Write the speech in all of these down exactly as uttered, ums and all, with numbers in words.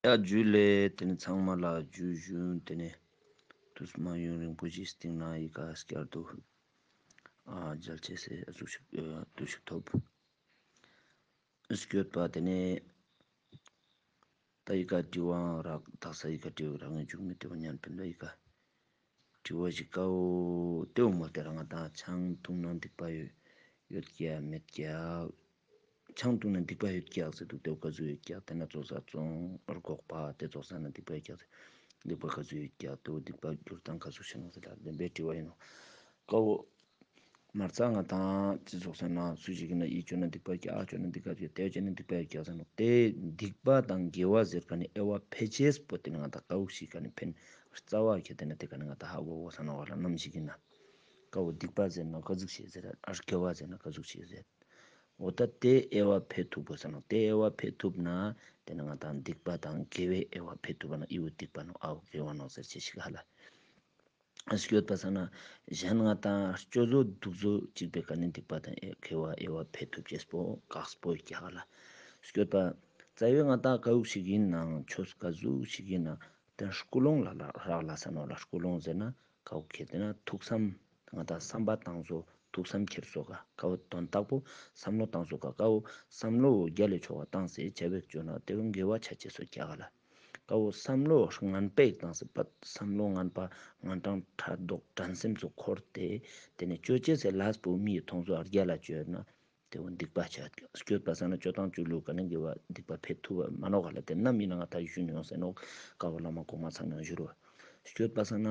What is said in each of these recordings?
ཡ་ཇུ་ལེ། ཏེ་ནེ་ཚང་མ་ལ་ཇུ་ཞུ། ཏེ་ནེ་ཏུས་མ་ཡུན་རིང་པོ་ཞིག་སྟིང་ནེ་ཨི་ཀ་སྐྱར་དུ་ཨ་མཇལ་ཅེས་སི་ཨ་ཟུག་ཞིག་ཨ་དུས་ཤིག་ཐོབ། སྐྱོད་པ་ཏེ་ནེ་ད་ཨི་ཀ་དྲི་བ་རག་དག་ས་ཨི་ཀ་དྲི་བ་རག་ངེ་ཇུག་མི་ཏེ་བོ་ཉན་པིན་ལ་ཨི་ཀ་དྲི་བ་ཞིག་ཀའོ། ཏེ་བོ་མོལ་ཏེ་རང་ང་དང་ཆང་འཐུང་ན་སྡིག་པ་ཡོད་ཡོད་ཀྱག་མེད་ཀྱག་ཆང་འཐུང་ན་སྡིག་པ་ཡོད་ཀྱག་ཟེར་དུག་ཏེ་བོ་ཀ་ཟུག་ཡོད་ཀྱག་ཏེ་ན་ཙོགས་ས་ཙོང་རྒོག་པ་ཏེ་ཙོགས་ས་ན་སྡིག་པ་ཡོད་ཀྱག་ཟེར་སྡིག་པ་ཀ་ཟུག་ཡོད་ཀྱག་ཏེ་བོ་སྡིག་པ་གྱུར་སྟངས་ཀ་ཟུག་ཤེས་ནོག་ཟེར་ལ་ལེན་པའི་དྲི་བ་ཨིན་ནོག་ཀའོ། མ་རྩ་ང་དང་ཅི་ཙོགས་ས་ན་སུ་ཞིག་གི་ན་ཨི་ཅོ་ན་སྡིག་པ་ཀྱག་ཨ་ཅོ་ན་སྡིག་པ་ཀྱག་ཏེ་ཅོ་ན་སྡིག་པ་ཀྱག་ཟེར་ནོག་ཏེ་སྡིག་པ་དང་དགེ་བ་ཟེར་ཁན་ནི་དབྱེ་བ་ཕེ་ཅེས་པོ་ཏེ་ནེ་ང་དང་ཀའོ་ཞིག་ཁན་ནི་ཕན་རྩ་བ་ཁྱེར་ཏེ་ན་ཏེ་ཀ་ནེ་ང་དང་ཧ་གོ་གོས་ས་ནོག་ལ་ནམ་ཞིག་གི་ན་ཀའོ་སྡིག་པ་ཟེར་ན་ཀ་ཟུག་ཞིག་ཟེར་ཨ་དགེ་བ་ཟེར་ན་ཀ་ཟུག་ཞིག་ཟེར། འོ་ད་ཏེ་དབྱེ་བ་ཕེ་ཐུབ་གོས་ས་ནོག་ཏེ་དབྱེ་བ་ཕེ་ཐུབ་ན་ཏེ་ནེ་ང་དང་སྡིག་པ་དང་དགེ་བའི་དབྱེ་བ་ཕེ་ཐུབ་ན་ཨི་བོ་སྡིག་པ་ནོག་ཨ་བོ་དགེ་བ་ནོག་ཟེར་ཅེས་ཤིག་ཧ་ལ། སྐྱོད་པ་ས་ན་གཞན་ང་དང་སྤྱོད་བཟོ་སྡུག་བཟོ་ཅིག་པའི་ཀ་ནེ་སྡིག་པ་དང་དགེ་བ་དབྱེ་བ་ཕེ་ཐུབ་ཅེས་པོ་ཀགས་པོ་ཡོད་ཀྱག་ལ། སྐྱོད་པ་རྩ་བའི་ང་དང་ཀ་ཟུག་ཞིག་ཨིན་ནའང་ཆོས་ཀ་ཟུག་ཞིག་ཨིན་ན་ཏེ་ཀུན་སློང་ལ་ལ་རག་ལས་ས་ནོག་ལ། ཀུན་སློང་ཟེར་ན་ཀའོ་ཁྱེར་ཏེ་ན་ཐུགས་བསམ་ང་དང་བསམ་པ་བཏང་བཟོ་ཐུགས་བསམ་ཁྱེར་སོ་ཀ་ཀའོ་དོན་དག་པོ་བསམ་བློ་བཏང་སོ་ཀ་ཀའོ་བསམ་བློ་རྒྱལ་ལ་ཆོག་པ་བཏང་སེ་བྱ་བའི་ཅོ་ན་ཏེ་བོ་དགེ་བ་ཆ་ཅེས་སོ་ཀྱག་ལ། ཀའོ་བསམ་བློ་ངན་པའི་བཏང་སེ་པ་བསམ་བློ་ངན་པ་ངན་སྤྲང་ཕྲག་དོག་འགྲན་སེམས་སུ་འཁོར་ཏེ་ཏེ་ནེ་ཅོ་ཅེས་སི་ལས་པོ་མི་ཡི་མཐོང་ཚོ་ཨ་རྒྱལ་ལ་ཅོ་ཡོད་ན་ཏེ་བོ་སྡིག་པ་ཆ་ཀྱག་སྐྱོད་པ་ས་ན་སྤྱོད་དང་སྤྱོད་ལུགས་ཀ་ནེ་དགེ་བ་སྡིག་པ་ཕེ་ཐུབ་བ་མ་ནོག་ག་ལ། ཏེ་ནམ་ཨིན་ན་ང་དང་ཞུ་ནི་ཡོང་ཟེར་ནོག་ཀའོ་བླ་མ་གོང་མ་ཚང་ནེ་ཞུ་རོག་སྐྱོད་པ་ས་ན་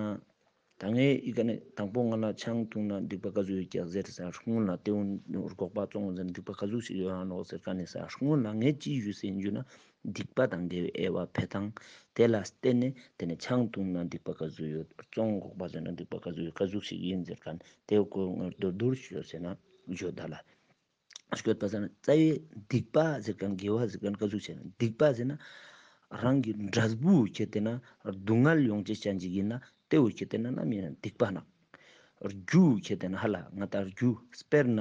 ད་ངས་ཨི་ཀ་ནེ་དང་པོ་ང་ལ་ཆང་འཐུང་ན་སྡིག་པ་ཀ་ཟུག་ཡོད་ཀྱག་ཟེར་ས་སྔོན་ལ་ཏེ་བོ་རྒོག་པ་ཙོང་ཟེར་ན་སྡིག་པ་ཀ་ཟུག་ཞིག་ཡོད་ནོག་ཟེར་ཀ་ནེ་ས་སྔོན་ལ་ངས་ཅི་ཞུས་ཟེར་ན་སྡིག་པ་དང་དགེ་བའི་དབྱེ་བ་ཕེ་སྟངས་ཏེ་ལ་བརྟེན་ནེ་ཏེ་ནེ་ཆང་འཐུང་ན་སྡིག་པ་ཀ་ཟུག་ཡོད་ཙོང་རྒོག་པ་ཟེར་ན་སྡིག་པ་ཀ་ཟུག་ཡོད་ཀ་ཟུག་ཞིག་ཨིན་ཟེར་ཁན་ཏེ་བོ་ཀོ་ངར་དུར་དུར་ཞུ་ཟེར་ན་ཞུ་ད་ལ། སྐྱོད་པ་ཟེར་ན་རྩ་བའི་སྡིག་པ་ཟེར་ཁན་དགེ་བ་ཟེར་ཁན་ཀ་ཟུག་ཟེར་ན་སྡིག་པ་ཟེར་ན་རང་གི་འབྲས་བུ་ཁྱེར་ཏེ་ན་སྡུག་བསྔལ་ཡོང་ཅེས་ཅན་ཅིག་ཨིན་ན་ཏེ་བོ་ཁྱེར་ཏེ་ན་ནམ་ཨིན་ན་སྡིག་པ་ནོག་རྒྱུ་ཁྱེར་ཏེ་ན་ཧ་ལ་ང་དང་རྒྱུ་དཔེར་ན་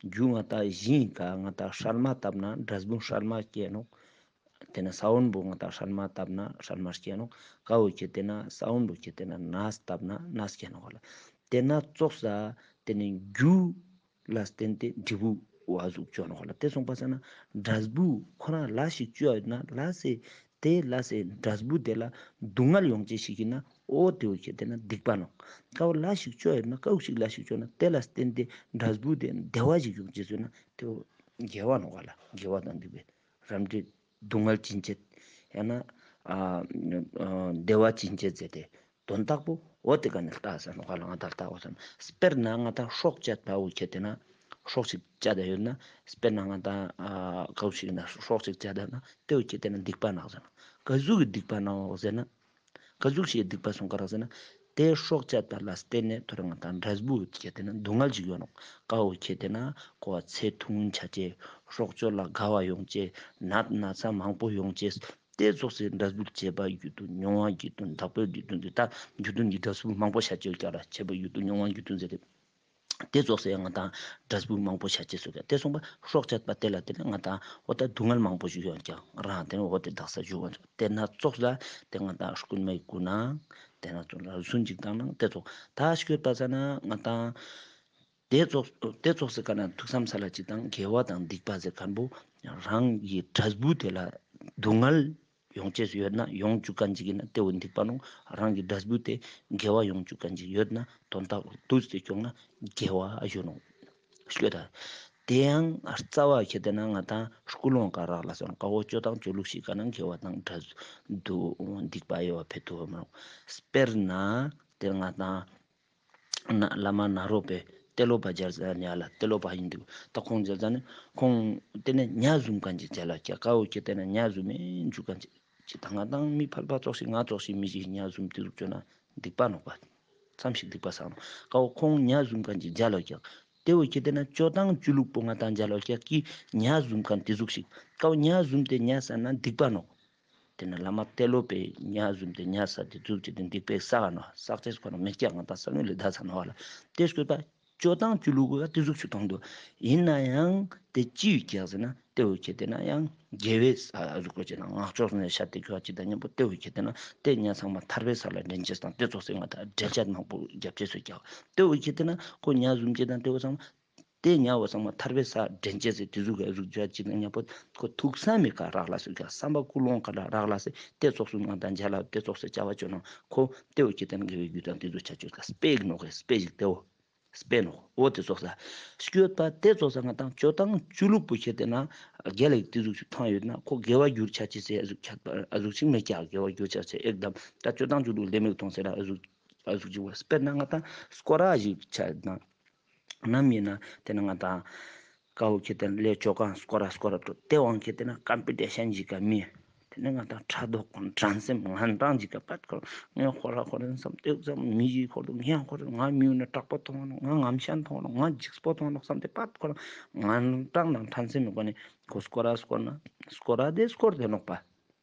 རྒྱུ་ང་དང་ཞིང་ཀ་ང་དང་སྲན་མ་བཏབ་ན་འབྲས་བུ་སྲན་མ་སྐྱེ་ནོག་ཏེ་ནེ་ས་བོན་པོ་ང་དང་སྲན་མ་བཏབ་ན་སྲན་མ་སྐྱེ་ནོག་ཀའོ་ཁྱེར་ཏེ་ན་ས་བོན་པོ་ཁྱེར་ཏེ་ན་ནས་བཏབ་ན་ནས་སྐྱེ་ནོག་ལ། ཏེ་ན་ཙོགས་ས་ཏེ་ནེ་རྒྱུ་ལ་བརྟེན་ཏེ་འབྲས་བུ་བ་ཟུག་ཅོ་ནོག་ལ། ཏེ་སོང་པ་ས་ན་འབྲས་བུ་ཁོ་རང་ལས་ཤིག་ཅོ་ཡོད་ན་ལས་སི་ཏེ་ལས་སི་འབྲས་བུ་ཏེ་ལ་སྡུག་བསྔལ་ཡོང་ཅེས་ཤིག་ཨིན་ན་འོ་ཏེ་བོ་ཁྱེར་ཏེ་ན་སྡིག་པ་ནོག་ཀའོ་ལས་ཤིག་ཅོ་ཡོད་ན་ཀའོ་ཞིག་ལས་ཤིག་ཅོ་ན་ཏེ་ལ་བརྟེན་ཏེ་འབྲས་བུ་ཏེ་བདེ་བ་ཞིག་ཡོང་ཅེས་ཟེར་ན་ཏེ་བོ་དགེ་བ་ནོག་ལ། དགེ་བ་དང་སྡིག་པའི་རབ་འབྲིང་སྡུག་བསྔལ་འབྱིན་བྱེད། ཡང་ན་ཨ་ཨ་བདེ་བ་འབྱིན་བྱེད་ཟེར་ཏེ་དོན་དག་པོ་འོ་ཏེ་ཀ་ནེ་ལྟ་ས་ནོག་ལ། ང་དང་ལྟ་གོས་ས་ན་དཔེར་ན་ང་དང་སྲོག་བཅད་པ་བོ་ཁྱེར་ཏེ་ན་སྲོག་ཅིག་བཅད་ད་ཡོད་ན་དཔེར་ན་ང་དང་ཨ་ཀའོ་ཞིག་ན་སྲོག་ཅིག་བཅད་ད་ན་ཏེ་བོ་ཁྱེར་ཏེ་ན་སྡིག་པ་ནོག་ཟེར་ན་ཀ་ཟུག་གི་སྡིག་པ་ནོག་ཟེར་ན། ཀ་ཟུག་ཞིག་སྡིག་པ་སོང་ཀ་རག་ཟེར་ན། ཏེ་སྲོག་བཅད་པ་ལ་བརྟེན་ནེ་ཐོ་རེ་ང་དང་འབྲས་བུ་ཁྱེར་ཏེ་ན་སྡུག་བསྔལ་ཅིག་ཡོང་ནོག་ཀའོ་ཁྱེར་ཏེ་ན་ཀོ་བ་ཚེ་ཐུང་ཆ་ཅེས་སྲོག་གཅོད་ལ་དགའ་བ་ཡོང་ཅེས་ནད་ན་ཚ་མང་པོ་ཡོང་ཅེས་ཏེ་ཙོགས་སི་འབྲས་བུ་བྱེད་པ་རྒྱུ་མཐུན་མྱོང་བ་རྒྱུ་མཐུན་བདག་པོའི་རྒྱུ་མཐུན་ཏེ་ད་རྒྱུ་མཐུན་གྱི་འབྲས་བུ་མང་པོ་ཆ་ཅེས་ཀ་རག་བྱེད་པ་རྒྱུ་མཐུན་མྱོང་བ་རྒྱུ་མཐུན་ཟེར་ཏེ། ཏེ་ཙོགས་སི་ང་དང་འབྲས་བུ་མང་པོ་ཆ་ཅེས་སོ་ཀ་ཏེ་སོང་པ་སྲོག་བཅད་པ་ཏེ་ལ་བརྟེན་ནེ་ང་དང་འོ་ཏ་སྡུག་བསྔལ་མང་པོ་ཞིག་ཡོང་ཀྱག་རང་ཏེ་ནེ་འོ་ཏེ་དག་ས་ཞུ་བ་ཏེ་ན་ཙོགས་ལ་ཏེ་ང་དང་རྐུན་མའི་རྐུ་ན་ཏེ་ན་ཙོགས་ལ་རུ་སུན་ཅིག་བཏང་ན་ཏེ་ཙོགས་ད་སྐྱོད་པ་ས་ན་ང་དང་ཏེ་ཙོགས་ཏེ་ཙོགས་སི་ཀ་ན་ཐུགས་བསམ་ས་ལ་ཅིག་དང་དགེ་བ་དང་སྡིག་པ་ཟེར་ཁན་བོ་རང་གི་འབྲས་བུ་ཏེ་ལ་སྡུག་བསྔལ་ཡོང་ཅེས་ཡོད་ན་ཡོང་ཅུག་ཁན་ཅིག་ཨིན་ན་ཏེ་བོ་སྡིག་པ་ནོག་རང་གི་འབྲས་བུ་ཏེ་དགེ་བ་ཡོང་ཅུག་ཁན་ཅིག་ཡོད་ན་དོན་དག་ཏུས་ཏེ་སྐྱོང་ན་དགེ་བ་ཨ་ཞུ་ནོག་སྐྱོད་ད། ཏེ་ཡང་རྩ་བ་ཁྱེར་ཏེ་ན་ང་དང་རྐུ་ལོང་ཀ་རག་ལ་སོང་ཀ་བོ་སྤྱོད་དང་སྤྱོད་ལུགས་ཤིག་ཀ་ན་དགེ་བ་དང་འབྲས་བུ་སྡིག་པ་དབྱེ་བ་ཕེ་ཐུབ་བ་མ་ནོག་དཔེར་ན་ཏེ་ང་དང་ན་བླ་མ་ནཱ་རོ་པའི་ཏེ་ལོ་པ་མཇལ་ཟ་ནེ་ཨ་ལ་ཏེ་ལོ་པ་ཨིན་འདུག་ད་ཁོང་མཇལ་ཟ་ནེ་ཁོང་ཏེ་ནེ་ཉ་ཟུམ་ཁན་ཅིག་མཇལ་ལ་ཀྱག་ཀ་བོ་ཁྱེར་ཏེ་ན་ཉ་ཟུམ་མེ་ཅུག་ཁན་ཅིག་ཅི་ད་ང་དང་མི་ཕལ་པ་ཙོགས་ཤིག་ང་ཙོགས་ཤིག་མི་ཞིག་ཉ་ཟུམ་ཏེ་ཟུག་ཅོ་ན་སྡིག་པ་ནོག་པ། ཙམ་ཞིག་སྡིག་པ་སང་ནོག་ཀ་བོ་ཁོང་ཉ་ཟུམ་ཁན་ཅིག་མཇལ་ལ་ཀྱག་ཏེ་བོ་ཁྱེར་ཏེ་ན་སྤྱོད་དང་སྤྱོད་ལུགས་པོ་ང་དང་མཇལ་ལ་ཀྱག་གི་ཉ་ཟུམ་ཁན་ཏེ་ཟུག་ཤིག་ཀ་བོ་ཉ་ཟུམ་ཏེ་ཉ་ཟ་ན་སྡིག་པ་ནོག་ཏེ་ནེ་བླ་མ་ཏེ་ལོ་པའི་ཉ་ཟུམ་ཏེ་ཉ་ཟ་ཏེ་ཟུག་ཅིག་ཏེ་སྡིག་པའི་ས་ག་ནོག་བསགས་ཅེས་ཁོ་ན་མེད་ཀྱག་ང་དང་ས་ནུ་ལེ་ད་ས་ནོག་ལ་ཏེ་སྐྱོད་པ། ཅོ་སྟངས་ཅོ་ལུགས་ག་ཏེ་ཟུག་ཅིག་ཐོང་དུག། ཨིན་ནའང་ཏེ་ཅི་ཡོད་ཀྱག་ཟེར་ན་ཏེ་བོ་ཁྱེར་ཏེ་ན་ཡང་དགེ་བའི་ས་ཟུག་གོ་ཅེ་ན་ངག་ཕྱོགས་ནེ་ཤད་དེ་གྱུར་ཅིག་དང་ཉམ་པོ་ཏེ་བོ་ཁྱེར་ཏེ་ན་ཏེ་ཉ་ཚང་མ་ཐར་པའི་ས་ལ་འདྲེན་ཅེས་དང་ཏེ་ཙོགས་སེ་ང་ཏང་འགྲེལ་བཤད་མང་པོ་རྒྱབ་ཅེས་སུ་ཀྱག། ཏེ་བོ་ཁྱེར་ཏེ་ན་ཁོ་ཉ་ཟུམ་ཅེས་དང་ཏེ་བོ་ཚང་མ་ཏེ་ཉ་བོ་ཚང་མ་ཐར་པའི་ས་འདྲེན་ཅེས་སི་ཏེ་ཟུག་ག་ཟུག་ཅོ་ཅིག་དང་ཉམ་པོ་ཁོ་ཐུགས་བསམ་མི་ཀ་རག་ལས་སུ་ཀྱག། བསམ་པ་ཀུན་སློང་ཀ་ལ་རག་ལས་སེ་ཏེ་ཙོགས་སུ་ང་ཏང་མཇལ་ལ་ཏེ་ཙོགས་སེ་བྱ་བ་ཅོ་ན་ཁོ་ཏེ་བོ་ཁྱེར་ཏེ་ན་དགེ་བའི་རྒྱུ་དང་ཏེ་ཟུག་ཆ་ཅོ་ཀ་སྤེ་ནོག་ག་སྤེ་ཞིག་ཏེ་བོ། སྤེ་ནོག། འོ་ཏེ་ཙོགས་ས། སྐྱོད་པ་ཏེ་ཙོགས་ས་ང་ཏང་ཅོ་སྟངས་ཅོ་ལུགས་པོ་ཁྱེར་ཏེ་ན་རྒྱལ་ལ་ཏེ་ཟུག་ཅིག་ཐང་ཡོད་ན་ཁོ་དགེ་བ་འགྱུར་ཆ་ཅེས་སི་ཨ་ཟུག་ཆ་ཨ་ཟུག་ཅིག་མེད་ཀྱག། དགེ་བ་འགྱུར་ཆ་ཅེས་ཨེག་དམ་ད་ཅོ་སྟངས་ཅོ་ལུགས་ལེ་མིག་ཐོང་ཟེར་ཨ་ཟུག་ཨ་ཟུག་ཅིག་བ། སྤེར་ན་ང་ཏང་སྐོར་ར་ཞིག་ཆ་ན་ནམ་ཡིན་ན་ཏེ་ན་ང་ཏང་ཀ་བོ་ཁྱེར་ཏེ་ན་ལས་ཅོ་གང་སྐོར་ར་སྐོར་ར་ཏོ་ཏེ་དབང་ཁྱེར་ཏེ་ན་ཀམ་པི་ཊི་ཤན་ཞིག་ག་མི། ཏེ་ནེ་ང་ཏང་ཕྲག་དོག་དང་འགྲན་སེམས་ངན་སྤྲང་ཞིག་ག་པད་ཁོ་ངས་ཁོ་ར་ཁོ་ར་བསམ་སྟེ་བསམ་མི་ཞིག་ཁོ་ར་ངས་ཁོ་ར་ང་མི་ཡོང་ན་དྲག་པོ་མཐོང་ནོག། ང་ངམ་ཤན་མཐོང་ནོག། ང་འཇིགས་པོ་མཐོང་ནོག་བསམ་སྟེ་པད་ཁོ་ར་ངན་སྤྲང་དང་འགྲན་སེམས་མི་གོ་ནེ་ཁོ་སྐོར་ར་སྐོར་ན་སྐོར་ར་ཏེ་སྐོར་ཏེ་ནོག་པ།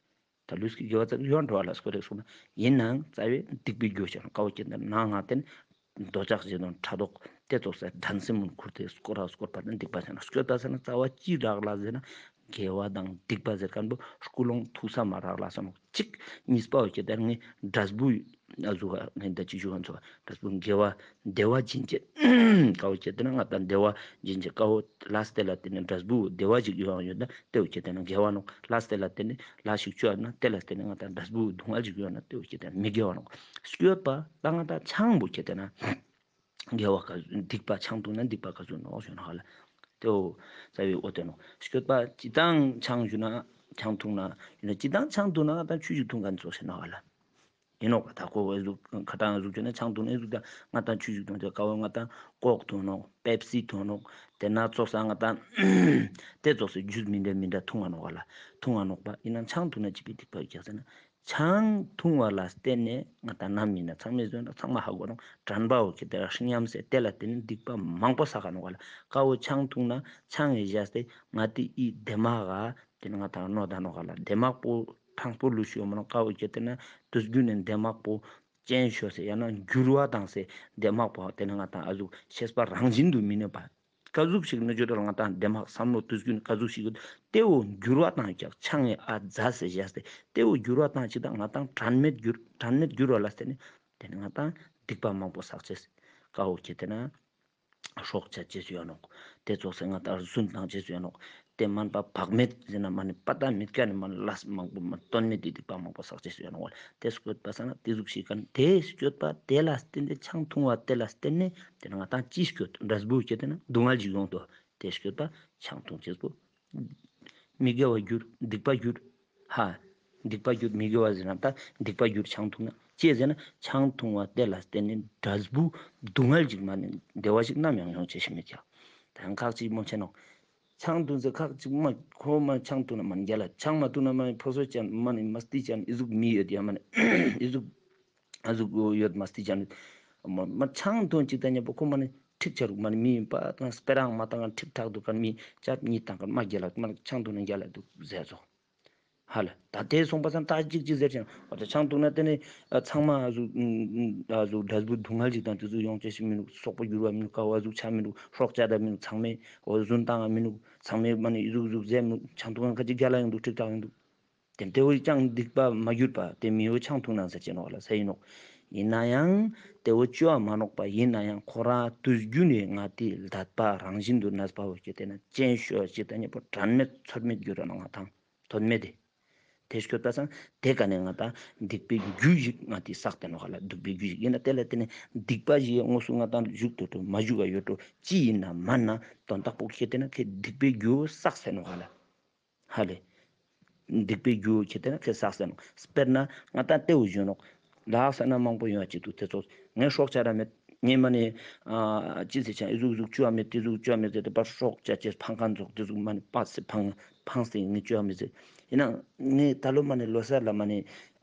ད་ལུས་ཀྱི་དགེ་བ་ཙམ་ཡོད་འགྲོ་བ་ལ་སྐོར་རེ་སོང་ན་ཡིན་ནའང་རྩ་བའི་སྡིག་པའི་རྒྱུ་ཆེ་ན་ཀ་བོ་ཁྱེར་ཏེ་ན་ང་ཏེ་ནི་འདོད་ཆགས་ཞེ་སྡང་ཕྲག་དོག་ཏེ་ཙོགས་སེ་འགྲན་སེམས་མུན་ཁུར་ཏེ་སྐོར་ར་སྐོར་པ་ནི་སྡིག་པ་ཆེ་ན། སྐྱོད་པ་ཟེར་ན་རྩ་བ་ཅི་རག་ལ་ཟེར་ན་དགེ་བ་དང་སྡིག་པ་ཟེར་ཁན་པོ་ཀུན་སློང་ཐུགས་བསམ་མ་རག་ལ་སོང་ནོག། གཅིག་གཉིས་པ་བོ་ཁྱེར་ཏེ་ངས་འབྲས་བུ་ཨ་ཟུག་ངས་ད་ཅི་ཞུ་ཁན་ཚོ་འབྲས་བུ་དགེ་བ་བདེ་བ་འབྱིན་ཅེས། ཀ་བོ་ཁྱེར་ཏེ་ན་ང་ཏང་བདེ་བ་འབྱིན་ཅེས་ཀ་བོ་ལ་སྟེ་ལ་ཏེ་ནི་འབྲས་བུ་བདེ་བ་ཞིག་ཡོང་ཡོད་ན་ཏེ་བོ་ཁྱེར་ཏེ་ན་དགེ་བ་ནོག། ལ་སྟེ་ལ་ཏེ་ནི་ལ་ཞིག་ཅོ་ཡོད་ན་ཏེ་ལ་ཏེ་ནི་ང་ཏང་འབྲས་བུ་སྡུག་བསྔལ་ཞིག་ཡོད་ན་ཏེ་བོ་ཁྱེར་ཏེ་ན་མི་དགེ་བ་ནོག། སྐྱོད་པ་ད་ང་ཏང་ཆང་བོ་ཁྱེར་ཏེ་ན་དགེ་བ་ཀ་སྡིག་པ་ཆང་འཐུང་ན་སྡིག་པ་ཀ་ཟུག་ནོག་ཞུ་ན་ཧ་ལ། ཏེ་བོ་རྩ་བའི་འོ་ཏེ་ནོག། སྐྱོད་པ་ཅི་དང་ཆང་ཞུ་ན་ཆང་འཐུང་ན་ཞུ་ན་ཅི་དང་ཆང་འཐུང་ན་ང་ཏང་ཆུ་ཞིག་འཐུང་ཁན་ཚོ་ཞུ་ན་ཧ་ལ། ཡིན་ནོག་པ། ད་ཁོ་འི་ཟུག་ཁ་ཏང་འི་ཟུག་ཅོ་ན་ཆང་འཐུང་ན་འི་ཟུག་ད་ང་ཏང་ཆུ་ཞིག་འཐུང་ཅེས་ཀ་བོ་ང་ཏང་ཀོག་འཐུང་ནོག། པེབ་སི་འཐུང་ནོག། ཏེ་ན་ཙོགས་ས་ང་ཏང་ཏེ་ཙོགས་སི་ཇུས་མི་འདྲ་མི་འདྲ་འཐུང་ང་ནོག་པ་ལ། འཐུང་ང་ནོག་པ། ཡིན་ན་ཆང་འཐུང་ན་ཅི་ཕིའ་སྡིག་པ་ཡོད་ཀྱག་ཟེར་ན་ཆང་འཐུང་བ་ལ་བརྟེན་ནེ་ང་ཏང་ནམ་ཡིན་ན་ཚང་མས་ཟོས་ན་ཚང་མ་ཧ་གོ་ནོག། དྲན་པ་བོ་ཁྱེར་ཏེ་ར་ཉམས་སེ་ཏེ་ལ་བརྟེན་ནེ་སྡིག་པ་མང་པོ་བསགས་ཀ་ནོག་པ་ལ། ཀ་བོ་ཆང་འཐུང་ན་ཆང་ངི་བཞག་སྟེ་ང་ཏི་འི་དེ་མ་ག་ཏེ་ནི་ང་ཏང་ནོ་ད་ནོ་ག་ལ་དེ་མག་པོ་ཕྲང་པོ་ལུས་ཤོ་མ་ནོ་ཀ་བོ་ཁྱེར་ཏེ་ན་དུས་རྒྱུན་ནི་དེ་མག་པོ་ཅན་ཤོ་སེ་ཡང་ན་འགྱུར་བ་བཏང་སེ་དེ་མག་པོ་ཏེ་ནི་ང་ཏང་ཨ་ཟུག་ཤེས་པ་རང་བཞིན་དུ་མི་གནས་པ། ཀ་ཟུག་ཞིག་ནི་ཇོ་ཏོ་ང་ཏང་དེ་མག་བསམ་བློ་དུས་རྒྱུན་ཀ་ཟུག་ཞིག་ཏེ་བོ་འགྱུར་བ་བཏང་ཀྱག་ཆང་ངི་ཨ་ཛ་སེ་བཞག་སྟེ་ཏེ་བོ་འགྱུར་བ་བཏང་ཅིག་དང་ང་ཏང་དྲན་མེད་འགྱུར་དྲན་མེད་འགྱུར་བ་ལ་བརྟེན་ནེ་ཏེ་ནི་ང་ཏང་སྡིག་པ་མང་པོ་བསགས་ཅེས་ཀ་བོ་ཁྱེར་ཏེ་ན། སྲོག་བཅད་ཅེས་སུ་ཡོད་ནོག། ཏེ་ཙོགས་སེ་ང་ཏང་རྫུན་བཏང་ཅེས་སུ་ཡོད་ནོག། ཏེ་དམན་པ་བག་མེད་ཟེར་ན་མ་ནི་པ་ཏ་མེད་ཀ་ནི་མ་ནི་ལས་མང་པོ་མ་དོན་མེད་དེ་སྡིག་པ་མང་པོ་བསགས་ཅེས་སུ་ཡོད་ནོག། ཏེ་སྐྱོད་པ་ས་ན་ཏེ་ཟུག་ཤིག་ག་ནི་ཏེ་སྐྱོད་པ་ཏེ་ལ་བརྟེན་ཏེ་ཆང་འཐུང་བ་ཏེ་ལ་བརྟེན་ནེ་ཏེ་ནི་ང་ཏང་ཅི་སྐྱོད་འབྲས་བུ་ཁྱེར་ཏེ་ན་སྡུག་བསྔལ་ཞིག་ཡོང་དོ། ཏེ་སྐྱོད་པ་ཆང་འཐུང་ཅེས་པོ། མི་དགེ་བ་འགྱུར་སྡིག་པ་འགྱུར། ཧ། སྡིག་པ་འགྱུར་མི་དགེ་བ་ཟེར་ན་ད་སྡིག་པ་འགྱུར་ཆང་འཐུང་ན་ཅི་ཟེར་ན་ཆང་འཐུང་བ་ཏེ་ལ་བརྟེན་ནེ་འབྲས་བུ་སྡུག་བསྔལ་ཅིག་མ་ནི་བདེ་བ་ཞིག་ནམ་ཡང་ཡོང་ཅེས་ཤིག་མེད་ཀྱག། ད་ཁག་ཅིག་མོ་ཆེ་ནོག། ཆང་འཐུང་ཟེར་ཁག་ཅིག་མ་ཁོ་མ་ཆང་འཐུང་ན་མ་ནི་རྒྱལ་ལ་ཆང་མ་འཐུང་ན་མ་ནི་ཕོ་སོ་ཅན་མ་ནི་མ་སྟི་ཅན་ཨི་ཟུག་མི་ཡོད་ཡ་མ་ནི་ཨི་ཟུག་ཨ་ཟུག་ཡོད་མ་སྟི་ཅན་མ་མ་ཆང་འཐུང་ཅིག་ད་ཉེ་པོ་ཁོ་མ་ནི་ཁྲིག་ཆ་རུག་མ་ནི་མི་ཡིན་པ་དང་སྤེ་རང་མ་བཏང་ཁན་ཁྲིག་ཁྲག་འདུག་ཁན་མི་ཅབ་གཉིས་བཏང་ཁན་མ་རྒྱལ་ལ་མ་ཆང་འཐུང་ན་རྒྱལ་ལ་འདུག་ཟེར་ཚོགས། ཧ་ལ། ད་ཏེ་སོང་པ་སང་ད་ཅིག་ཅིག་ཟེར་ཅིང་། འོ་ད་ཆང་འཐུང་ན་ཏེ་ནི་ཨ་ཚང་མ་ཨ་ཟུག་ཨ་ཟུག་འབྲས་བུ་སྡུག་བསྔལ་ཅིག་དང་ཏེ་ཟུག་ཡོང་ཅེས་ཤིག་མི་ནུག། སོག་པོ་འགྱུར་བ་མི་ནུག། ཀ་བོ་ཨ་ཟུག་ཆ་མི་ནུག། སྲོག་བཅད་ད་མི་ནུག། ཚང་མས་འོ་རྫུན་བཏང་ང་མི་ནུག། ཚང་མས་མ་ནི་ཨི་ཟུག་ཟུག་ཟེར་མི་ནུག། ཆང་འཐུང་ང་ཁ་ཅིག་རྒྱལ་ལ་ཡོང་འདུག། ཁྲིག་ཁྲག་ཡོང་འདུག། ཏེ་ཏེ་བོ་ཅང་སྡིག་པ་མ་གྱུར་པ་ཏེ་མི་བོ་ཆང་འཐུང་ན་ཟེར་ཅེ་ནོག་ལ་ཟེར་ཡིན་ནོག། ཡིན་ན་ཡང་ཏེ་བོ་ཅོ་བ་མ་ནོག་པ་ཡིན་ན་ཡང་ཁོ་རང་དུས་རྒྱུན་ནས་ང་ཏི་ལྡད་པ་རང་བཞིན་དུ་གནས་པ་བོ་ཁྱེར་ཏེ་ན་ཅན་ཤོ་ཅིག་ད་ཉེ་པོ་དྲན་མེད་ཚོར་མེད་འགྱུར་ར་ན་ང་ཏང་དོན་མེད་དེ། ཏེ་སྐྱོད་པ་སང་ཏེ་ཀ་ནེ་ང་ཏང་སྡིག་པའི་རྒྱུ་ཞིག་ང་ཏི་བསགས་ཏེ་ནོག་ཧ་ལ། སྡིག་པའི་རྒྱུ་ཞིག་ཡིན་ན་ཏེ་ལ་ཏེ་ནེ་སྡིག་པ་ཞིག་དངོས་སུ་ང་ཏང་བཞུགས་ཏོ་ཏོ་མ་བཞུགས་ག་ཡོད་ཏོ་ཅི་ཡིན་ན་མན་ན་དོན་དག་པོ་ཁྱེར་ཏེ་ན་ཁེ་སྡིག་པའི་རྒྱུ་བསགས་ཏེ་ནོག་ཧ་ལ། ཧ་ལེ། སྡིག་པའི་རྒྱུ་ཁྱེར་ཏེ་ན་ཁེ་བསགས་ཏེ་ནོག། དཔེར་ན་ང་ཏང་ཏེ་བོ་ཞུ་ནོག། ལགས་ས་ན་མང་པོ་ཡོང་བ་ཅིག་ཏུ་ཏེ་ཙོགས་ངས་སྲོག་བཅད་ར་མེད། ངས་མ་ནི་ཨ་ཅི་ཟེར་ཆ་ཨི་ཟུག་ཟུག་ཅོ་བ་མེད་ཏེ་ཟུག་ཅོ་བ་མེད་ཟེར་ཏེ་པར་སྲོག་བཅད་ཅེས་ཕང་ཁན་ཙོགས་ཏེ་ཟུག་མ་ནི་པ་སེ་ཕང་ཕང་སེ་ངས་ཅོ་བ་མེད་ཟེར། ཡིན་ན་ངས་ད་ལོ་མ་ནི་ལོ་གསར་ལ་མ་ནི་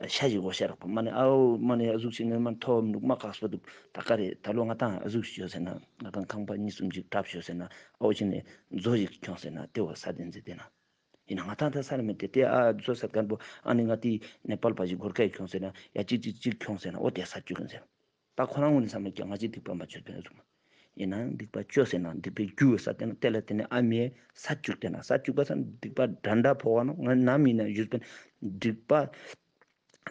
ཤ་ཞིག་གོ་ཤ་རག་པ་མ་ནི་ཨའོ་མ་ནི་ཨ་ཟུག་ཞིག་ནི་མ་ཐོབ་མི་འདུག་མ་ཁག་པོ་འདུག། ད་ག་རེ་ད་ལོ་ང་ཏང་ཨ་ཟུག་ཞིག་ཅོ་ཟེར་ན་ང་ཏང་ཁང་པ་གཉིས་གསུམ་ཅིག་གྲབས་ཤོ་ཟེར་ན་ཨའོ་ཅི་ནི་མཛོ་ཞིག་ཁྱོང་ཟེར་ན་ཏེ་བོ་ས་དེན་ཟེར་ཏེ་ན། ཡིན་ན་ང་ཏང་ད་ས་ལ་མེད་དེ་ཏེ་ཨ་མཛོ་ས་ཁན་པོ་ཨ་ནི་ང་ཏི་ནེ་པཱལ་པ་ཞིག་སྒོར་ཁ་ཡི་ཁྱོང་ཟེར་ན་ཡ་ཅིག་ཅིག་ཅིག་ཁྱོང་ཟེར་ན་ཨོ་ཏེ་ས་ཅུག་ཡིན་ཟེར། ད་ཁོ་རང་ངོས་ནས་བསམ་མེད་ཀྱང་ང་ཅི་སྡིག་པ་མ་བཅོས་པའི་གཟུགས་མ། ཡིན་ནའང་སྡིག་པ་ཅོས་ཟེར་ན་སྡིག་པའི་རྒྱུ་ས་དེ་ན་དེ་ལ་དེ་ནས་ཨ་མའི་ས་བཅུག་དེ་ན་ས་བཅུག་པ་སང་སྡིག་པ་འདྲ་འདྲ་ཕོག་ག་ནོག། ང་ནམ་ཡིན་ན་ཞུས་པ་ན་སྡིག་པ་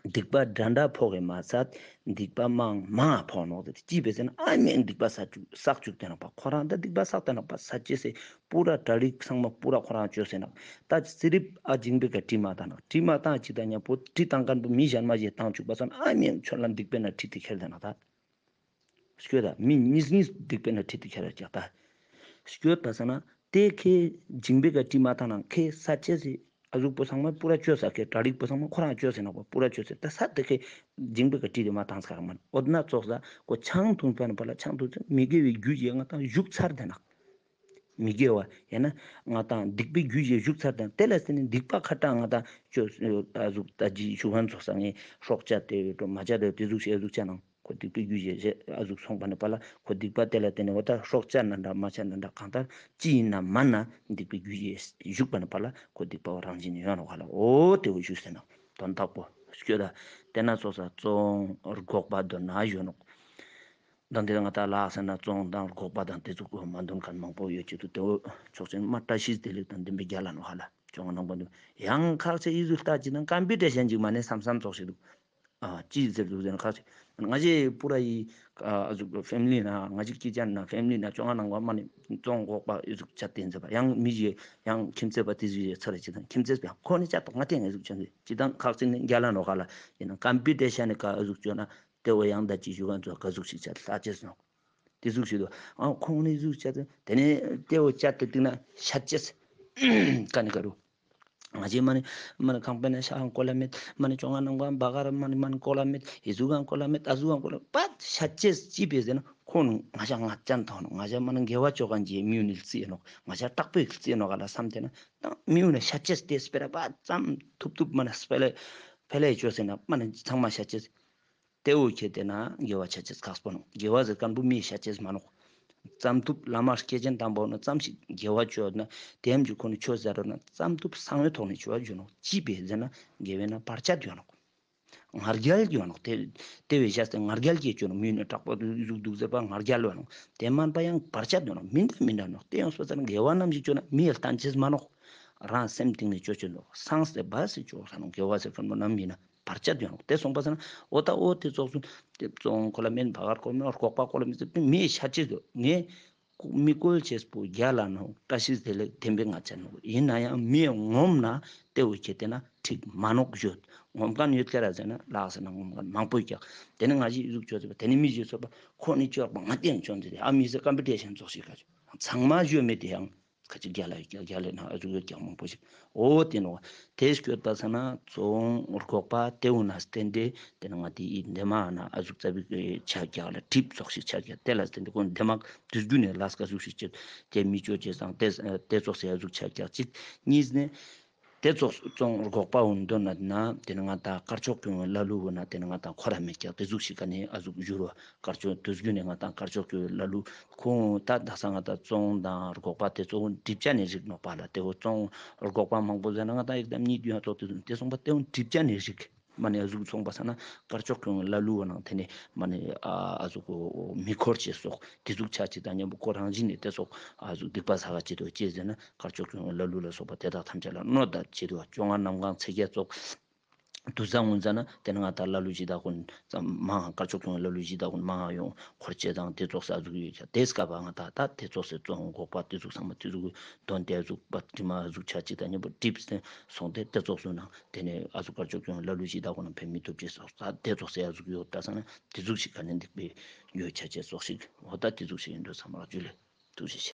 སྡིག་པ་འདྲ་འདྲ་ཕོག་གི་མ་ཚད་སྡིག་པ་མང་མང་ཕོག་ནོག། དེ་ཅི་བས་ཟེར་ན་ཨ་མའི་སྡིག་པ་ས་བཅུག་ས་བཅུག་དེ་ན་པ་ཁོ་རང་ད་སྡིག་པ་བསགས་དེ་ན་པ་ས་ཅེས་སི་པུ་ར་གྲ་སྒྲིག་ཚང་མ་པུ་ར་ཁོ་རང་ཅོས་ཟེར་ན་ད་ཙི་རིབ་ཨ་ཇིང་པེ་ཀ་གྲི་མ་བཏང་ན་གྲི་མ་བཏང་ཅིག་ད་ཉ་པོ་གྲི་བཏང་མཁན་པོ་མི་གཞན་མ་ཞིག་བཏང་བཅུག་པ་སང་ཨ་མའི་ཆོ་ལ་སྡིག་པའི་ན་གྲི་དེ་ཁྱེར་དེ་ན་ད། སྐྱོད་ད་མི་གཉིས་གཉིས་སྡིག་པའི་ན་ཁྲིད་དེ་ཁྱེར་ར་ཀྱག་ད། སྐྱོད་པ་སང་ན་དེ་ཁེ་ཇིང་པེ་ཀ་གྲི་མ་བཏང་ན་ཁེ་ས་ཅེས་སི་ཨ་ཟུག་པོ་ཚང་མ་པུ་ར་ཅོས་ས་ཁེ་གྲ་སྒྲིག་པོ་ཚང་མ་ཁོ་རང་ཅོས་ཟེར་ན་པ་པུ་ར་ཅོས་ཟེར་ད་ས་དེ་ཁེ་ཇིང་པེ་ཀ་གྲི་དེ་མ་བཏང་ས་ཁ་ར་མ་ན་འོ་ན་ཙོགས་ས་ཁོ་ཆང་འཐུང་པ་ན་པ་ལ་ཆང་འཐུང་ཚེ་མི་དགེ་བའི་རྒྱུ་ཡི་ང་དང་ཞུགས་ཚར་དེ་ན། མི་དགེ་བ་ཡང་ན་ང་དང་སྡིག་པའི་རྒྱུ་ཞེས་ཞུགས་ཚར་དང་དེ་ལ་བརྟེན་ནས་སྡིག་པ་ཁ་གྲངས་ང་དང་ཅོ་ཨ་ཟུག་ད་ཅི་ཞུ་ཁན་ཚོགས་ས་ངས་སྲོག་བཅད་དེ་ཡོད་འགྲོ་མ་བཅད་དེ་ཡོད་དེ་ཟུག་ཞེས་ཨ་ཟུག་བཅད་ནང་ཁོ་སྡིག་པའི་རྒྱུ་ཞེས་ཞེས་ཨ་ཟུག་སོང་པ་ནི་པ་ལ་ཁོ་སྡིག་པ་དེ་ལ་བརྟེན་ནས་འོ་ད་སྲོག་བཅད་ན་འདྲ་མ་བཅད་ན་འདྲ་གང་ལྟར་ཅི་ཡིན་ན་མ་ན་སྡིག་པའི་རྒྱུ་ཞེས་ཞུགས་པ་ནི་པ་ལ་ཁོ་སྡིག་པ་བ་རང་བཞིན་ཡོད་ནོག་ག་ལ་འོ་དེ་བོ་ཞུས་ཟེར་ན་དོན་དག་པོ་སྐྱོད་ད་དེ་ན་ཚོགས་ས་བཙོང་འགོག་པ་འདོན་ན་ཡོད་ནོག། དང་དེ་ང་ད་ལ་ཟེར་ན་བཙོང་དང་འགོག་པ་དང་དེ་ཚོ་མ་འདོན་མཁན་མང་པོ་ཡོད་ཀྱི་འདུག། དེ་བོ་ཕྱོགས་ཅན་མ་བཀྲ་ཤིས་བདེ་ལེགས་དང་ལྡན་པའི་རྒྱ་ལ་ནོ་ཧ་ལ་ཅོང་ནང་པ་འདུག། ཡང་ཁག་ཆེ་ཡི་ཟུར་ལྟ་ཅི་དང་ཀམ་པི་ཊི་ཤན་ཅིག་མ་ནས་བསམ་བསམ་ཚོགས་ཤིག་འདུག། ཨ་ཅི་ཟེར་འདུག་ཟེར་ན་ཁག་ཆེ་ང་ཞེ་པུ་ར་ཡི་ཨ་ཟུག་ཕེ་མི་ལི་ན་ང་ཞིག་སྐྱིད་ཅན་ན་ཕེ་མི་ལི་ན་ཅོང་ནང་པ་མ་ནས་བཙོང་འགོག་པ་ཡི་ཟུག་ཆ་བསྟན་ཟེར་བ་ཡང་མི་ཞེ་ཡང་ཁྱིམ་མཚེས་པ་དེ་ཟུག་ཡི་ཚར་ཅི་དང་ཁྱིམ་མཚེས་པ་ཁོ་ནི་ཅ་ཏོག་ང་བསྟན་ཡི་ཟུག་ཅན་ཟེར་ཅི་དང་ཁག་ཆེ་ནི་རྒྱ་ལ་ནོ་ཧ་ལ་ཡིན་ན་ཀམ་པི་ཊི་ཤན་ནི་ཀ་ཨ་ཟུག་ཅོ་ན། ཏེ་བོ་ཡང་ད་ཅི་ཞུ་ག་ཚོ་ག་ཟུག་ཞིག་བྱ་ལྷ་ཅེས་སོང་། ཏེ་ཟུག་ཞིག་དུ་ཨ་ཁོང་ནི་ཟུག་བྱ་ཏེ་ཏེ་ནེ་ཏེ་བོ་བྱ་ཏེ་ཏིག་ན་ཤ་ཅེས་ཀ་ནི་ཀ་རུ། ང་ཅི་མ་ནི་མ་ནི་ཁང་པའི་ན་ཤ་ཧང་ཀོ་ལ་མེད། མ་ནི་ཅོ་ང་ནང་པ་བ་ག་ར་མ་ནི་མ་ནི་ཀོ་ལ་མེད། ཧི་ཟུག་གང་ཀོ་ལ་མེད། ཨ་ཟུག་གང་ཀོ་ལ་པད་ཤ་ཅེས་ཅི་པེ་ཟེར་ན་ཁོང་ང་ཤ་ང་ཅན་ཐོང་ནོ། ང་ཤ་མ་ནི་དགེ་བ་ཅོ་ག་ཅི་མིའུ་ནི་རྩི་ནོ། ང་ཤ་དྲག་པོའི་རྩི་ནོ་ག་ལ་བསམ་ཏེ་ན་ད་མིའུ་ནི་ཤ་ཅེས་ཏེ་སྤེ་ར་པ་ཙམ་ཐུབ་ཐུབ་མ་ནི་སྤེ་ལེ་ཕེ་ལེ་ཅོ་ཟེར་ན་མ་ནི་ཚང་མ་ཤ་ཅེས། ཏེ་བོ་ཁྱེད་དེ་ན་དགེ་བ་ཆ་ཅེས་ཁག་པོ་ནོ། དགེ་བ་ཟེར་ཁན་པོ་མི་ཤ་ཅེས་མ་ནོ། ཙམ་ཐུབ་བླ་མ་སྐྱེས་ཆེན་དམ་པོ་ནོ་ཙམ་ཞིག་དགེ་བ་ཅོ་ན་དེམ་ཅིག་ཁོ་ནི་ཆོས་ཟེར་རོ་ན་ཙམ་ཐུབ་གསང་བའི་ཐོག་ནེ་ཅོ་བ་ཅོ་ནོ། ཅི་པེ་ཟེར་ན་དགེ་བའི་ན་བར་ཆད་ཡོད་ནོ། ང་རྒྱལ་ཡོད་ནོ། ཏེ་ཏེ་བེ་ཤ་སྟེ་ང་རྒྱལ་གྱི་ཅོ་ནོ། མི་ནི་དྲག་པོ་ཟུག་འདུག་ཟེར་པ་ང་རྒྱལ་ཡོད་ནོ། ཏེ་མན་པ་ཡང་བར་ཆད་ཡོད་ནོ། མི་འདྲ་མི་འདྲ་ནོ། ཏེ་ཡང་སོ་ཙ་ན་དགེ་བ་རྣམས་ཞིག་ཅོ་ན་མི་ཡལ་ཏན་ཅེས་མ་ནོ། རང་སེམས་གཏིང་ནེ་ཅོ་ཅོ་ནོ། སངས་ཏེ་བ་སི་ཅོ་ས་ནོ། དགེ་བ་ཟེར་ཁན་པོ་ནམ་ཡིན་ན། བར་ཆད་ཡོང་ནོག། ཏེ་སོང་པ་ས་ན་འོ་ད་འོ་ཏེ་ཙོགས་སུ་ཏེ་བཙོང་ཁོ་ལ་མེན་བ་གར་ཁོ་མེན་འགོག་པ་ཁོ་ལ་མེན་ཟེར་མི་ཤ་ཅེས་དུ་ངས་མི་བཀོལ་ཅེས་པོ་རྒྱ་ལ་ནོ། བཀྲ་ཤིས་བདེ་ལེགས་ལྡན་པའི་ང་ཅན་ནོ། ཡིན་ན་ཡང་མི་ངོམ་ན་ཏེ་བོ་ཁྱེད་དེ་ན་འགྲིག་མ་ནོག་ཞུ། ངོམ་ཁན་ཡོད་ཁྱེད་ར་ཟེར་ན་ལགས་ཟེར་ན་ངོམ་ཁན་མང་པོ་ཡོད་ཀྱག། ཏེ་ནི་ང་ཞིག་ཟུག་ཅོ་ཟེར་བ་ཏེ་ནི་མི་ཞིག་ཟེར་བ་ཁོ་ནི་ཅོག་པ་ང་ཏེ་ཡང་ཅོ་ཟེར་ཨ་མི་ཟེར་ཀམ་པི་ཊི་ཤན་ཙོགས་ཤིག་ག་ཚང་མ་ཞུ་མེད་དེ་ཡང་། ཁ་ཅིག་རྒྱ་ལ་ཡོད་ཀྱག། རྒྱ་ལ་ན་ཨ་ཟུག་ཡོད་ཀྱག་མང་པོ་ཞིག། འོ་ཏེ་ནོ། ཏེ་སྐྱོད་པ་ས་ན་བཙོང་འགོག་པ་ཏེ་བོ་ན་བརྟེན་ཏེ་ཏེ་ན་ང་ཏེ་ཡི་འདེ་མ་ན་ཨ་ཟུག་རྩ་བའི་ཆ་རྒྱག་ལ་གྲིབ་ཙོགས་ཤིག་ཆ་རྒྱག། ཏེ་ལ་བརྟེན་ཏེ་ཁོང་འདེ་མ་དུས་རྒྱུན་ནེ་ལས་ཀ་ཟུག་ཤིག་ཅེས་ཏེ་མི་ཅོ་ཅེས་སང་ཏེ་ཏེ་ཙོགས་སེ་ཨ་ཟུག་ཆ་རྒྱག་ཅིག། གཉིས་ནེ་ཏེ་ཙོགས་བཙོང་འགོག་པ་འོ་འདོན་ན་ཏེ་ན་ང་ཏང་དཀར་ཕྱོགས་ཀྱི་ལ་ལུ་བོ་ན་ཏེ་ན་ང་ཏང་ཁོ་ར་མེད་ཀྱག། ཏེ་ཟུག་ཤིག་ཀ་ནེ་ཨ་ཟུག་ཞུ་རོ། དཀར་ཕྱོགས་དུས་རྒྱུན་ནེ་ང་ཏང་དཀར་ཕྱོགས་ཀྱི་ལ་ལུ་ཁོང་ད་དག་ས་ང་ཏང་བཙོང་དང་འགོག་པ་ཏེ་ཙོགས་གྲིབ་ཆ་ནེ་རིག་ནོག་པ་ལ། ཏེ་བོ་བཙོང་འགོག་པ་མང་པོ་ཟེར་ན་ང་ཏང་ཡིག་དམ་གཉིས་རྒྱུན་ཙོགས་ཏེ་ཟུག་ཏེ་སོང་པ་ཏེ་བོ་གྲིབ་ཆ་ནེ་རིག། མ་ནེ་ཨ་ཟུག་སོང་པ་ས་ན་དཀར་ཕྱོགས་ཀྱི་ལ་ལུ་བོ་ནང་ཏེ་ནེ་མ་ནེ་ཨ་ཨ་ཟུག་མི་འཁོར་ཅེས་སོགས་ཏེ་ཟུག་ཆ་ཅིག་དང་མཉམ་པོ་ཁོ་རང་བཞིན་ནེ་ཏེ་ཙོགས་ཨ་ཟུག་སྡིག་པ་བསགས་ཅིག་དོ་ཅེས་ཟེར་ན་དཀར་ཕྱོགས་ཀྱི་ལ་ལུ་ལ་སོགས་པ་དེ་དག་ཐམས་ཅད་ལ་གནོད་ད་ཅེས་དུ་བ་བཅོ་ལྔ་གནམ་གང་ཚེས་བརྒྱད་ཙོགས། དུས་ཚང་ངུན་ཙ་ན་ཏེ་ན་ང་ཏང་ལ་ལུ་ཅིག་དག་ཀུན་ཙམ་མང་དཀར་ཕྱོགས་ཀྱི་ལ་ལུ་ཅིག་དག་ཀུན་མང་ཡོང་འཁོར་ཅེས་དང་ཏེ་ཙོགས་ས་ཟུག་ཡོད་ཀྱག། ཏེ་སྐབས་ང་ཏང་ད་ཏེ་ཙོགས་སེ་བཙོང་འགོག་པ་ཏེ་ཟུག་ཚང་མ་ཏེ་ཟུག་དོན་ཏེ་ཟུག་པ་དྲི་མ་ཟུག་ཆ་ཅིག་དང་མཉམ་པོ་གྲིབ་སེ་སོང་སྟེ་ཏེ་ཙོགས་སུ་ནང་ཏེ་ནེ་ཨ་ཟུག་དཀར་ཕྱོགས་ཀྱི་ལ་ལུ་ཅིག་དག་ཀུན་ཕན་མི་ཐུབ་ཅེས་སོགས་ད་ཏེ་ཙོགས་སེ་ཨ་ཟུག་ཡོད་ད་ས་ན་ཏེ་ཟུག་ཞིག་ག་ནེ་སྡིག་པའི་ཡོད་ཆ་ཅེས་ཙོགས་ཤིག། འོ་ད་ཏེ་ཟུག་ཞིག་ཡིན་འགྲོ་ཚང་མ་ལ་ཇུ་ལེ། ཐུགས་རྗེ་ཆེ།